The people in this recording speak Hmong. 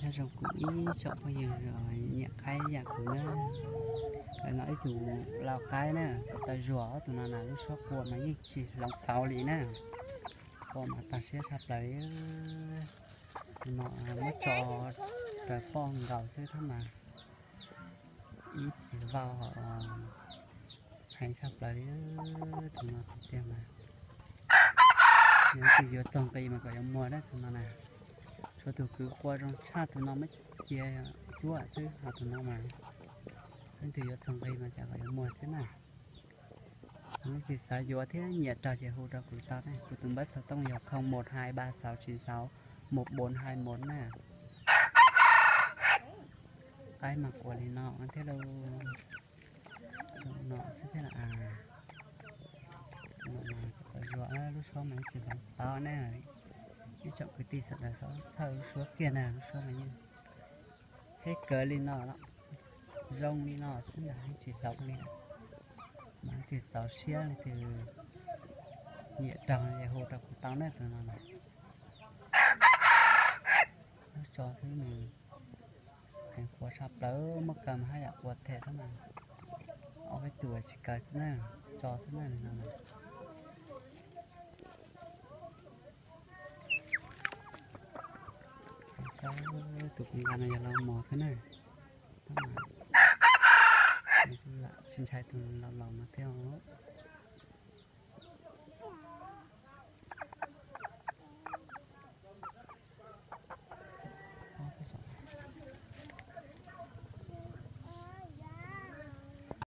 Nyob zoo kuv ib tsoom phooj ywg nyiam qaib yam kuv na. Ntawm no ib tug lau qaib na, kuv tau zuag ob tug no na, lub suab qua mas yeej tsis hloov pauv li na. Qua mas tag siab tshaj plaws li. Tus no muab tso raws poj nkaus xwb thiab mas ib tsis vau, heev tshaj plaws li. Tus no tiag tiag mas yog tus yuav txog nqi mas kom yuav muag na tus no na. Tshuav tus kwv qua zoo tshaj tus no muab cia cuab xwb, ho tus no mas leej twg yuav txog nqi mas cas kom yuav muag thiab na. Leej twg xav yuav thiab nyiam rog ces hu rau kuv tau na. Kuv tus npawb xov tooj yog không một hai ba sáu chín sáu một bốn hai một na. Qaib mas qua li no thiab lauj. Zoo no xwb thiab lauj. Tus no mas kuv tau zuag, lub suab mas yeej tsis hloov pauv na. Ib tsoom kwv tij sawv daws txhob txhawj lub suab kiag na, lub suab mas yeej theb kawg li no, zoo li no xwb ntag, yeej tsis hloov li. Mas leej twg txaus siab, leej twg nyiam rog ces hu rau kuv tau na tus no na. Lub tso xwb nws heev, qua tshaj plaws, muab kaw mas haj yam qua them thiab mas. Ob peb tus tsis kaw xwb na, tso xwb na no na. Tus kuv nqa no yog lau mos xwb na. Tab mas nws kuj lam tsis ntshai tus laus laus no thiab os.